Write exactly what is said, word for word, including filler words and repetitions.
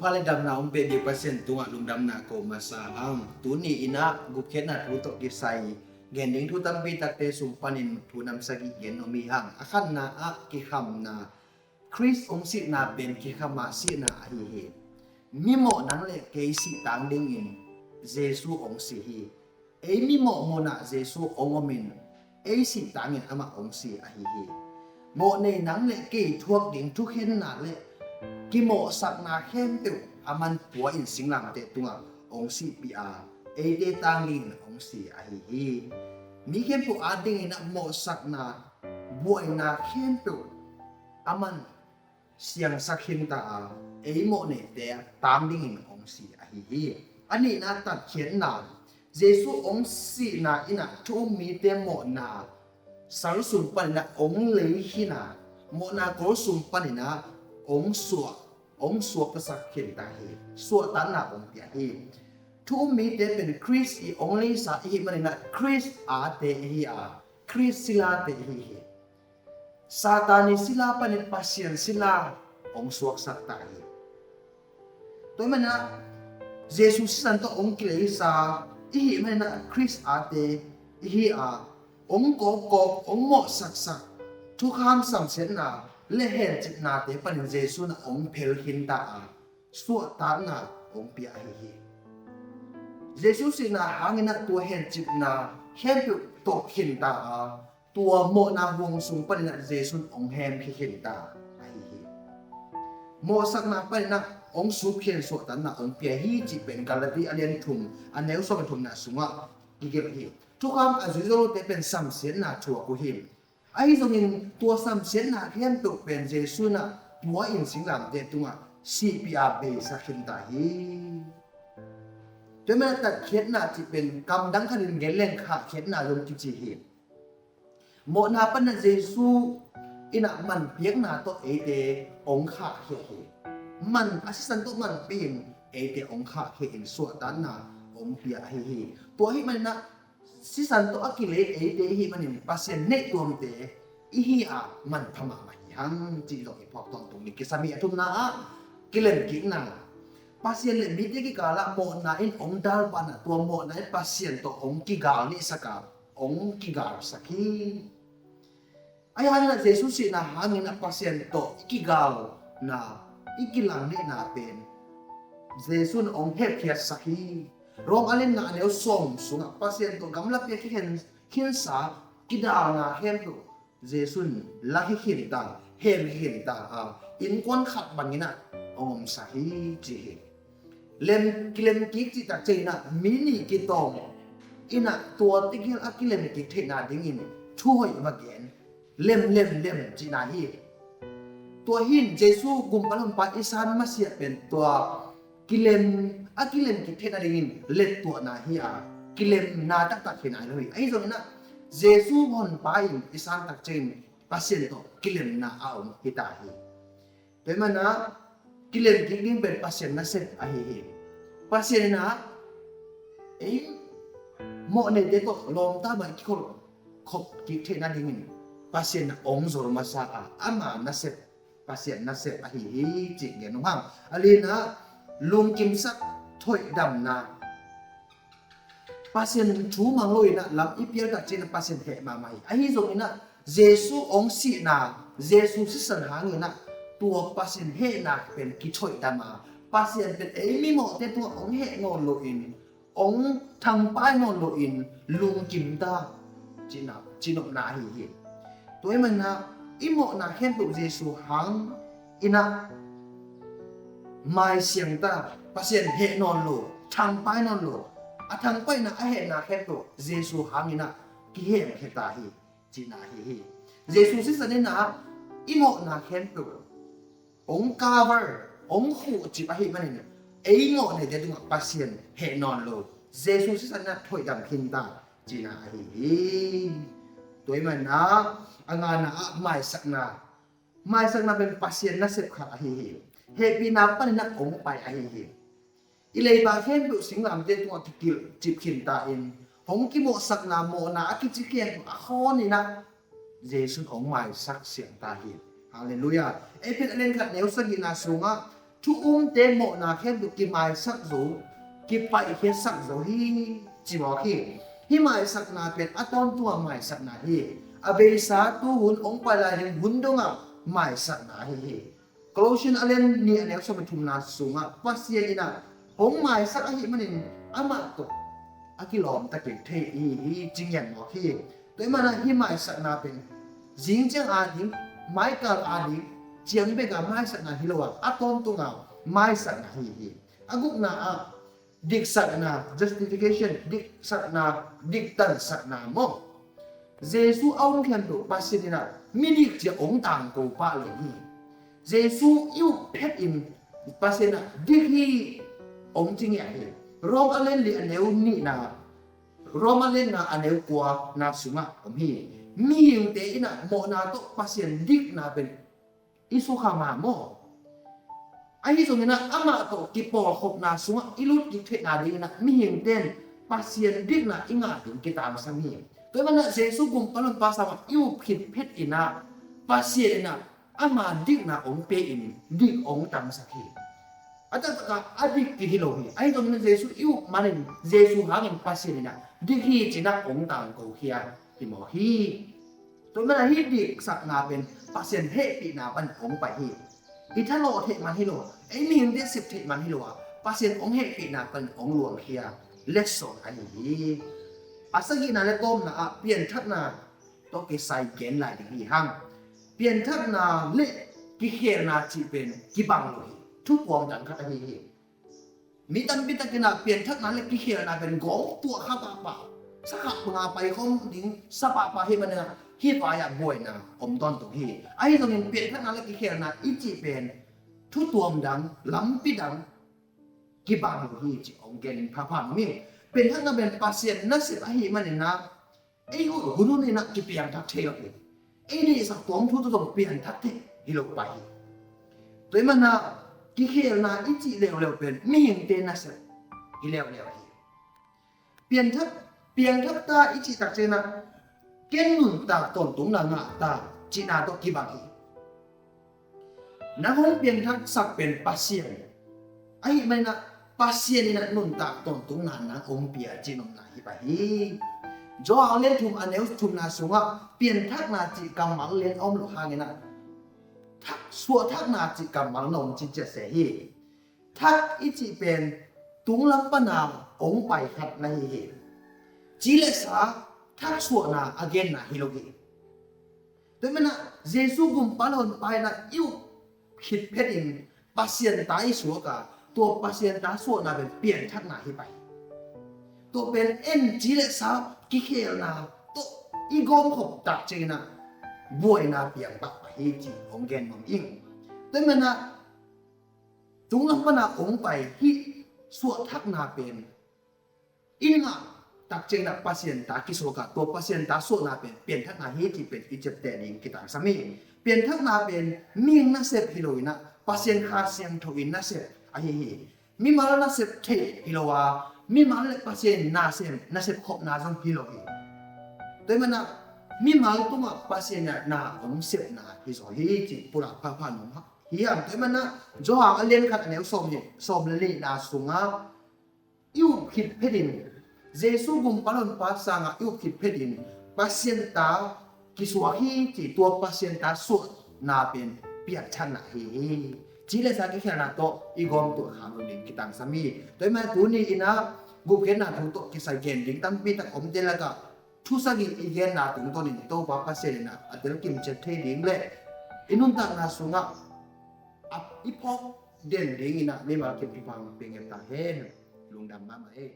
Pale damna hong pia bik Pasian tungah lungdamna ko masa hang. Tuni in ah gupkhiatna thu tawh kisai gen ding thu tampi takte sung panin thu nam sagih gen nuam hi hang. A khatna ah kikhamna. Khrist hong sihna pen kikham a sihna ahi hi. Mimawh nang le kei sih tang dingin Jesu hong si hi. Ei mimawh munah Jesu hong omin ei sih tangin amah hong si ahi hi. Mawhnei nang le kei thuak ding thukhenna le kimawhsakna khempeuh a man pua in singlamteh tungah hong sihpih a, eite tang dingin hong si ahi hi. Mi khempeuh a dingin a mawhsakna buaina khempeuh a man siangsak khinta a, ei mawhneite tang dingin hong si ahi hi. A nihna tatkhiatna, Jesu hong sihna in ah thu um mite mawhna sal sung panin ah hong lei khin a, mawhna kol sung panin ah hong suak, hong suaktasak khinta hi. Suahtakna hong pia hi. Thu um mite pen Khrist i hong leisa i hih manin ah Khrist ate i hi a, Khrist silate i hi hi. Satan i sila panin Pasian sila hong suaksak ta hi. Tua manin ah Jesu sisan tawh hong kileisa i hih manin ah Khrist ate i hi a, hong kawkkawk, hong mawhsaksak, thukham samsiatna le hencipnate panin Jesu in ah hong phel khinta a, suahtakna hong pia ahi hi. Jesu sihna hangin ah tua hencipna khempeuh tawh khinta a, tua mawhna huang sung panin ah Jesu in hong hemkhia khinta ahi hi. Mawhsakna panin ah hong supkhian suahtakna hong pia hi cih pen Galati a lian thum, a neu sawm le thumna sungah kigelh hi. Thukham a zui zo lote pen samsiatna thuak uh hi. Ahi zongin tua samsiatna khempeuh pen Jesu in ah pua in singlamteh tungah sihpih a beisak khinta hi. Tua manin ah tatkhiatna cih pen kamdang khatin gen leng khahkhiatna zong kici hi. Mawhna panin ah Jesu in ah man piakna tawh eite hong khahkhia hi. Man a sisan tawh man pia in eite hong khahkhia in suahtakna hong pia ahi hi. Tua ahih manin ah sisan tawh a kilei eite i hih manin Pasian neih tuamte i hi a, manpha mahmah hi hang cih zong i phawk tawntung ding kisam hi. A thumna ah kilemkikna. Pasian le mite kikal ah mawhna in hong dalpahna, tua mawhna in Pasian tawh hong kigal nihsak a, hong kigalsak hi. Ahi hangin ah Jesu sihna hangin ah Pasian tawh i kigalna, i kilang nihna pen Jesu in hong hepkhiatsak hi. Rom a lian nga a neu sawm sungah Pasian tawh gamlapi a kikhen khinsa kidalna khempeuh Jesu in la hi khinta, hem hi khinta a, innkuan khat bangin ah hong omsak hi ci hi. Lem, kilemkik cih takciang in ah mi nih kitawm in ah tua tegel a kilemkik theihna dingin thu hoih va gen. Lem, lem, lem cihna hi. Tua hi in Jesu gumpa le honpa i san masiah pen tua kilem, a kilemkik theihna dingin lettuahna hi a, kilemna taktak hi nai lo hi. Ahi zongin ah Jesu honpa in i san takciang in Pasian tawh kilemna a om hi ta hi. Tua ahih manin ah kilemkik ding pen Pasian nasep ahi hi. Pasian in ah ei mawhneite tawh lawmta mah i kikhop, khop kik theihna dingin Pasian in ah hong zol masa a, ama nasep, Pasian nasep ahi hi cih gen nuam hang. A lina ah lungkimsak, thoihdamna. Pasian thu mang lo in ah lam i pial takciang in ah Pasian heh mahmah hi. Ahi zongin ah Jesu hong sihna, Jesu sisan hangin ah tua Pasian hehna pen kithoihdam a, Pasian pen ei mimawhte tungah hong heh nawn loin, hong thangpai nawn loin lungkim ta cihna, cihnopna ahi hi. Tua ahih manin ah i mawhna khempeuh Jesu hangin ah maisiang ta, Pasian heh nawn lo, thangpai nawn lo, a thangpaihna, a hehna khempeuh Jesu hangin ah kihemkhia ta hi cihna ahi hi. Jesu sisan in ah i mawhna khempeuh hong cover, hong khuhcip ahih manin ei mawhneite tungah Pasian heh nawn lo, Jesu sisan in ah thoihdam khin ta cihna ahi hi. Tua ahih manin ah a ngana ah maisakna, maisakna pen Pasian nasep khat ahi hi. Hehpihna panin ah hong pai ahi hi. I leiba khempeuh singlamteh tungah kikilh cip khin ta in, hong kimawhsakna, mawhna a kici khempeuh a khawn in ah Jesu in hong maisak siang ta hi. Halleluiah. Efesa a lian khat neu sagihna sungah thu umte mawhna khempeuh kimaisak zo, kipaihkhiatsak zo hi, ci mawk hi. Hih maisakna pen a tawntunga maisakna hi. A beisa tuhun hong pai lai ding hun donga maisakna ahi hi. Colossian a lian nih a neu sawm le thumna sungah Pasian in ah hong maisak ahih manin amah tawh a kilawmta kik thei i hi, ci ngiat mawk hi. Tua ahih manin hih maisakna pen zing ciang a ding, maikal a ding, ciang bek a maisakna hi lo a, a tawntunga maisakna hi hi. A gukna ah diksakna, justification, diksakna, diktansakna maw. Jesu a um khempeuh Pasian in ah midik ci-a hong tangko pah lo hi. Jesu i up phetin Pasian in ah dik hi hong ci ngiat hi. Rom a lian li a neu nihna, Rom a lian nga a neu kuana sungah om hi. Mihingte in ah mawhna tawh Pasian dikna pen i sukha ma maw. Ahi zongin ah amah tawh kipawlkhopna sungah i lut kik theihna dingin ah mihingte in Pasian dikna i ngah ding kitangsam hi. Tua ahih manin ah Jesu gumpa honpa sangah i up khit phetin ah Pasian in ah ama dikna hong pe-in dik hong tangsak hi. A taktak a a dik kihi lo hi. Ahi zongin ah Jesu i up manin Jesu hangin Pasian in ah dik hi ci-in ah hong tangko khia hi mawk hi. Tua ahih manin ah hih diksakna pen Pasian hehpihna panin hong pai hi. I thalawh theih man hi lo, ei mihingte sep theih man hi lo a, Pasian hong hehpihna panin hong luangkhia lesson ahi hi. A sagihna le tawpna ah pianthakna tawh kisai gen lai ding hi hang. Pianthakna le kikhelna cih pen kibang lo hi. Thu puangdang khat ahi hi. Mi tampi takin ah pianthakna le kikhelna pen gawng tuah kha pahpah, sa khat banga paikhawm ding sa pahpah hi manin ah hih vai-ah buaina om tawntung hi. Ahi zongin pianthakna le kikhelna i cih pen thu tuamdang, lampi dang kibang lo hi cih hong gen phapha nuam ing. Pianthakna pen Pasian nasep ahih manin ah ei hun hun in ah kipiangthak thei lo hi. Ei deihsak tuamthu tawh zong piangthak thei hi lo pah hi. Tua ahih manin ah kikhelna i cih leuleu pen mihingte nasep hi leuleu hi. Piangthak, piangthak ta i cih tak ciangin ah ken nuntak tawntungna ngah ta cihna tawh kibang hi. Nang hong piangthaksak pen Pasian ahih manin ah Pasian in ah nuntak tawntungna nang hong pia cih nopna hi pah hi. Johan lian thum a neu thumna sungah pianthakna cih kammal lian a om loh hangin ah thak, suahthakna cih kammal na om cinciat se hi. Thak i cih pen tunglam pana hong pai khat na hi hi. Ci le sa thak suahna a genna hi lo hi. Tua ahih manin ah Jesu gumpa le honpa in ah i up khit phetin Pasian ta i suak a, tua Pasian ta suahna pen pianthakna hi pah hi. Tua pen en ci le sa kikhelna tawh i gawmkhop tak ciangin ah buaina piang pahpah hi cih hong gen nuam ing. Tua ahih manin ah tunglam pana hong pai hih suahthakna pen i ngah tak ciangin ah Pasian ta kisuak a, tua Pasian ta suahna pen pianthakna hi cih pen i ciapteh ding kitangsam hi. Pianthakna pen mihing nasep hi lo in ah Pasian Kha Siangtho in nasep ahi hi. Mimal nasep theih hi lo a, mimal le Pasian nasem, nasep khopna zong hi lo hi. Tua ahih manin ah mimal tungah Pasian in ah na hong sepna hi zaw hi cih pulak phapha nuam hi hang. Tua ahih manin ah Johan a lian khat a neu sawm nih, sawm le nihna sungah i up khit phetin, Jesu gumpa le honpa sangah i up khit phetin Pasian ta kisuak hi cih, tua Pasian ta suahna pen pianthakna hi hi. Ci le sa kikhelna tawh i gawm tuah kha lo ding kitangsam hi. Tua ahih manin tuni in ah gupkhiatna thu tawh kisai gen ding tampi tak om te lakah thu sagih i genna tungtawnin Topa Pasian in ah a telkim ciat thei ding le i nuntakna sungah a i phawk den dingin ah mimal kim thupha hong pia ngei ta hen. Lungdam mahmah ei.